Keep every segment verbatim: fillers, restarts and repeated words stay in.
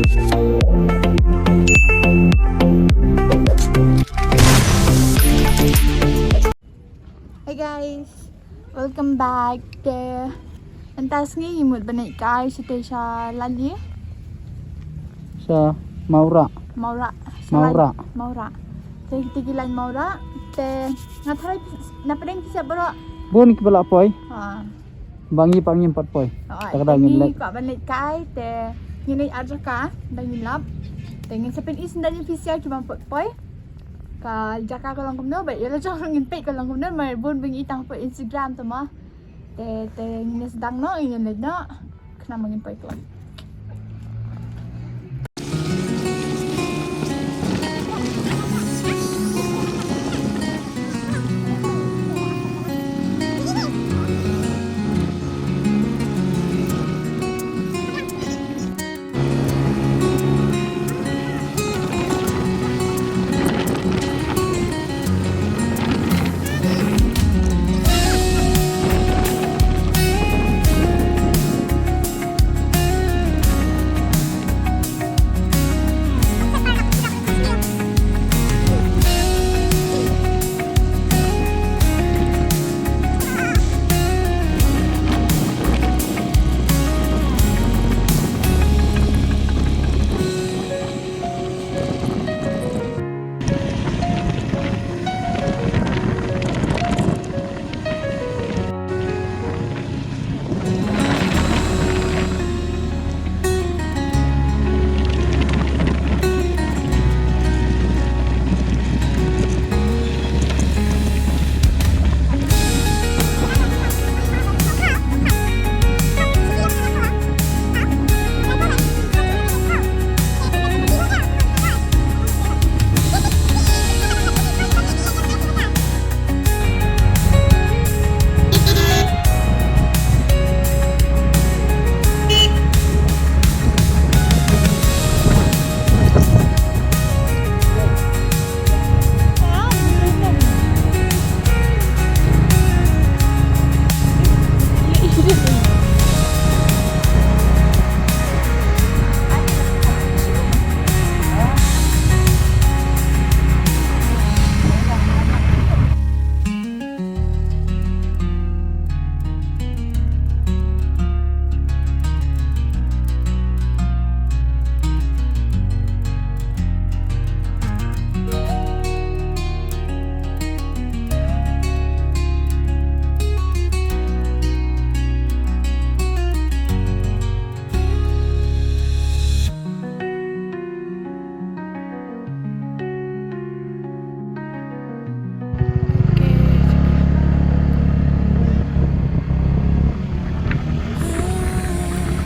Hey guys, welcome back. Te mynta sngi ngi mut ban leit kai shatei sha Lali. Sha Mawrah. Mawrah. Sha Mawrah. Lali. Mawrah. Te kita ki lain Mawrah. Te nga tharai na pdeng pisa baroh. Bun kiba la poi. Ha. Ba ngi pat ngim pat poi. Oh, ta ka dei te ngin ngi leit. Kwah ban leit kai te ngin leit ar jaka da ngin lap. Te ngin sa pyni shuh da ngin pisa kiba pat poi. Ka jaka ka long kumno ba ïa la jaka ngin peit ka long kumno, mar bun ba ngi tang peit Instagram te ma. Te te ngin sdang noh, ngin leit noh. Khnang ba ngin poi kloi.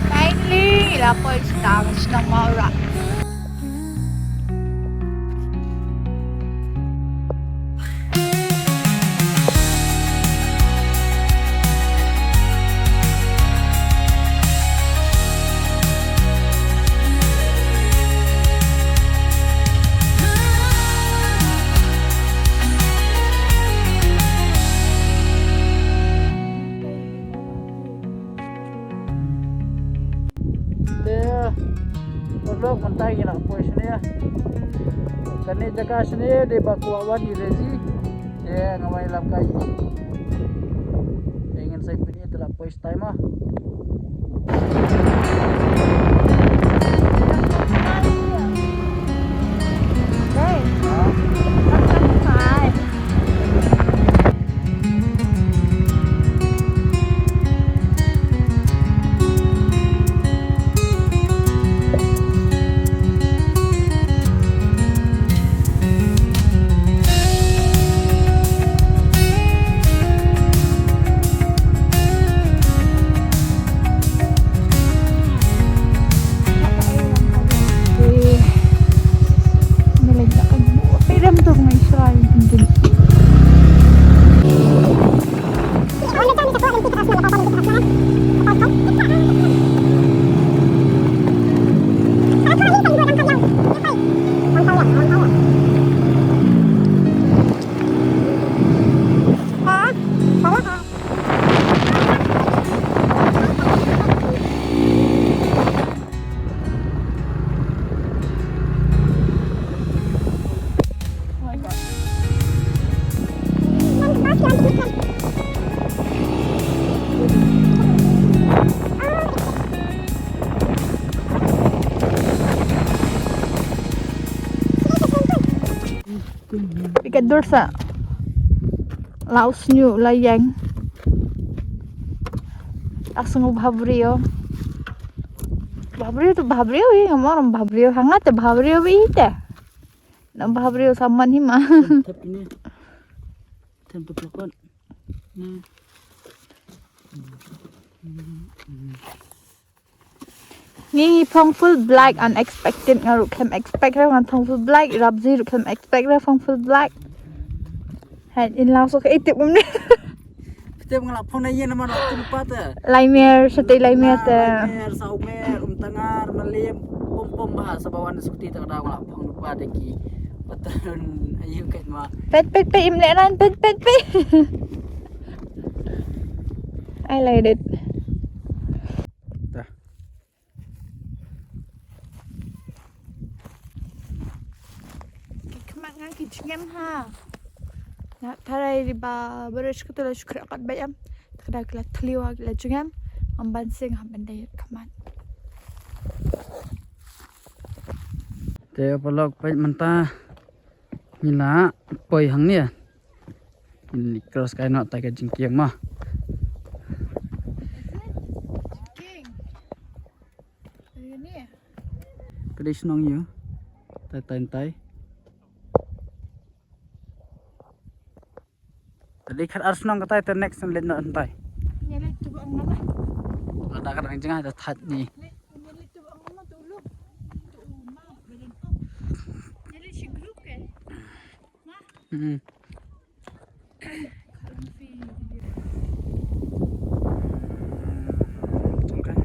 Finally, la poi sha shnong Mawrah. Te paralok, mynta ngi la poi shane. Kane jaka shane dei ba kwah wan i Rezi. Te nga wan ïalap kai. Te ngin sa ïa peit ïa te la poi shatai ma. Phi ka dur sa. La u snieh la ïeng. Ak sngew bha briew. Bha briew tu bha briew ïa nga, mo ram bha briew. Ha nga te bha briew ïa te. Na bha briew sa man hi ma. Thep kine. Thep tu plakon. Ni. Ngi phong full black unexpected, nga ruh khlem expect re ngan phong full black, Rapzi ruh khlem expect re phong full black. Hai in lang sok eh tip um ne. Tip nga la phong na ïa namar tu pat. Lai mer, shatei lai mer te. Lai mer, saw mer, um tangar, malim, pom pom bha, sabawan skuti ta da nga la phong tu pat de ki. Patron ayu kat ma. Pet pet pet im le ran pet pet pet. I like it. Dah. Ki khmat nga ki jingem ha. Na tharai ri ba bridge ka tu la shu khreh kat ba em. Te ka da ki la thliew ki la jingem. Am ban sing ha ban dei khmat. Te paralok peit mynta ngi la poi hangne. Ngi cross kai noh tai ka jingkieng ma. Ka dei shnong ïa. Tai tai tai. Ka dei khat ar shnong ka tai te next leit noh tai. Lada ka dang jngai da that ni. Hmm. Okay.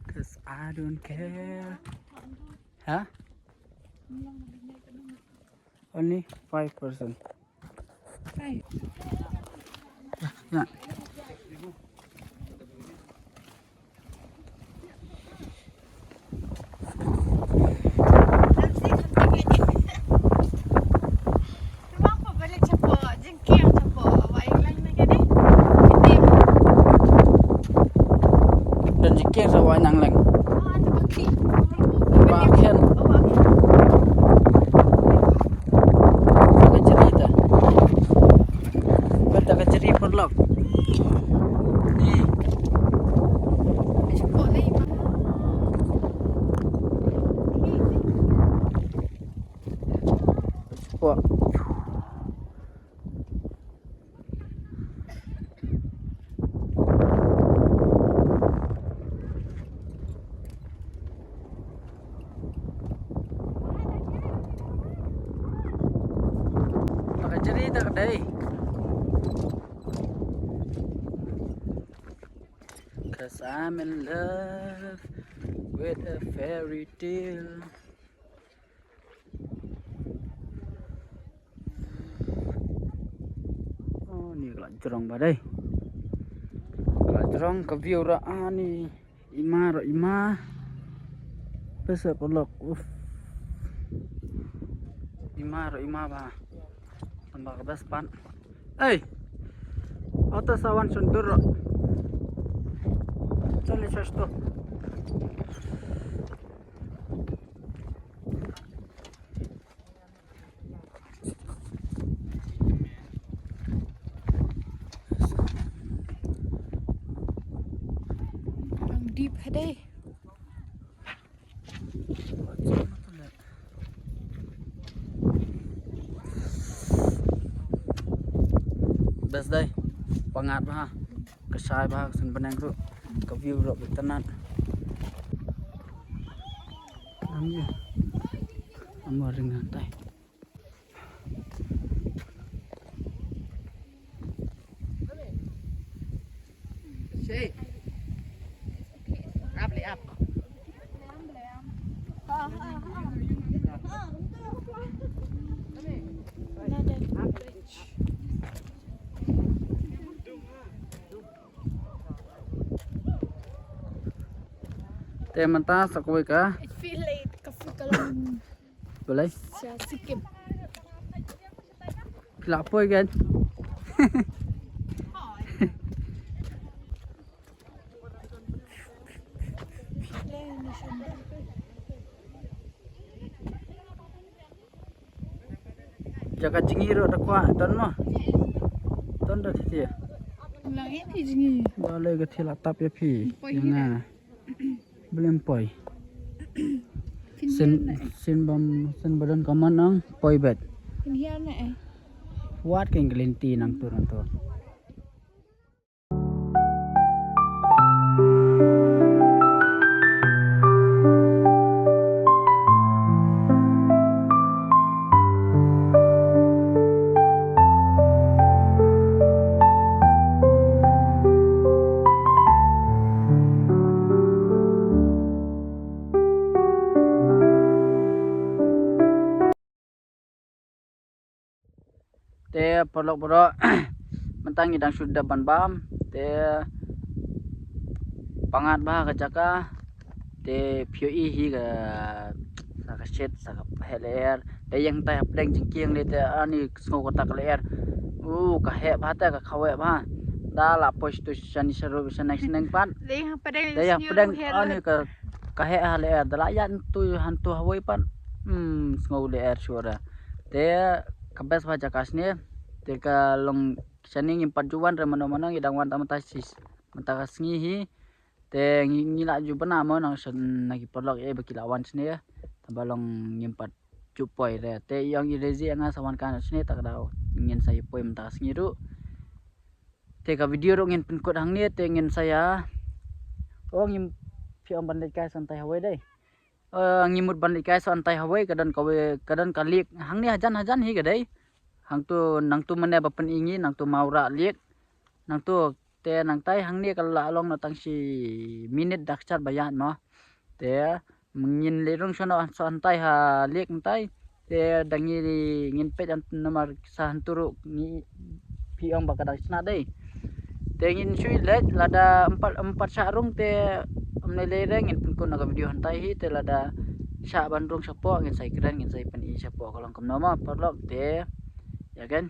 'Cause I don't care. Huh? Only five percent. Five. Yeah. Don jingkieng sa wai nang leng. Ba khian. Ka jri ta. Ka ta ka jri paralok. Ni. Spot. Baka jri ta ka dei. 'Cause I'm in love with a fairy tale. Oh, ni ka la jrong ba dei. Ka la jrong ka view ra ani. Ima ro ima. Best paralok. Uff. Ima ro ima ba. Tamba ka best pan. Ei. Ota sawan sundur ro. Chale chasto. Ang deep hade. Best dei. Pangat ba. Ka shai ba, ka sun bneng ruh. Ka view ruh, ka tnat. Am ya. Am ring tai. Shei. Up le up. Another bridge. Te mynta sa kawei ka. It feel like ka feel ka long. Balei? Sa Sikkim. Phi la poi kan. Jaka jngi ruh da kwah don mo. Don da thie. Lang ini jngi. Da le ka thie la tap ïa phi. Poi ïa nga. Blem poi. Sin sin bam sin badon kaman ang poi bet. Ini ana eh. Wat keng kelinti nang turun tu. Te paralok baroh mynta ngi dang shu dep ban bam te pangat bha ka jaka te phi ïohi ka sa ka shit sa ka heh lyer te ïeng tai hapdeng jingkieng de te ani sngew kata ka lyer u ka heh bha te ka khaweh bha da la poi tu shani sharu shani shneng pat te ïeng hapdeng ani ka ka heh ha lyer da la ïaid tu hantu hawei pat hmm sngew lyer shuh re. Te ka best bha jaka shane te ka long shane ngim pat ju wan re mano mano ngi dang wan ta mynta sis mynta ka sngi hi te ngi ngi la ju bna mo nang shan na ki paralok ïa ba ki la wan shane taba long ngim pat ju poi re te ïong i rezi nga sa wan ka shane ta ka daw ngin sa ïa poi mynta ka sngi ruh te ka video ruh ngin pynkut hangne te ngin sa ïa ong ngim phi ong ban leit kai sa ntai hawei dei. Eh, ngi mut ban leit kai sa ntai hawei ka don ka wei ka don ka lake hangne hajan hajan hi ka dei. Hangtu nangtu mane ba pyn-i ngi nangtu Mawrah lake nangtu te nangtai hangne ka la long na tang shi minit dak chat ba ïaid mo. Te ngin leit rung shano sa ntai ha lake ntai te da ngi ngin peit an namar sa hantu ruh ngi phi ong ba ka dang shna dei. Te ngin shu leit lada empat empat shah rung te em ne lei re ngin pynkut na ka video hantai hi te lada shah ban rung shapoh ngin sai kren ngin sai pyn-i shapoh ka long kumno ma paralok te ïa kan.